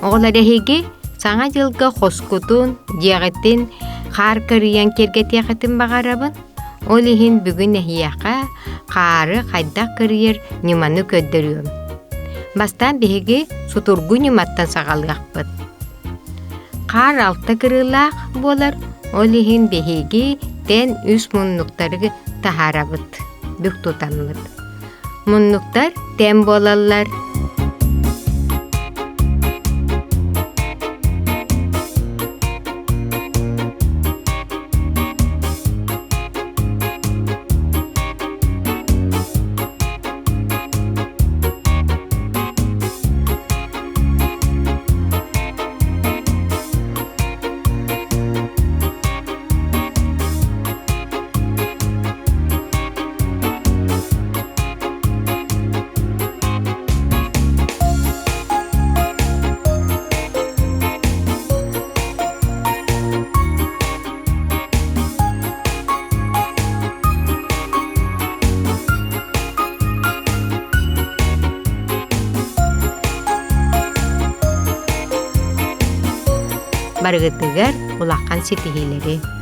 Оҕолор эһиги Саҥа дьылга хоскутун, дьиэҕитин хаар кырыйан киэргэтиэххитин баҕарабын. Ол иһин бүгүн эһиэхэ хаары хайдах кырыйар ньыманы көрдөрүөм. Бастаан биһиги сутургу ньыматтан саҕалыахпыт. Хаар алта кырыылаах буолар, ол иһин биһиги тэн үс муннуктары таһаарабыт, бүк тутаммыт. Муннуктар тэм буолаллар. Барыгытыгар улахан ситиһиилэри.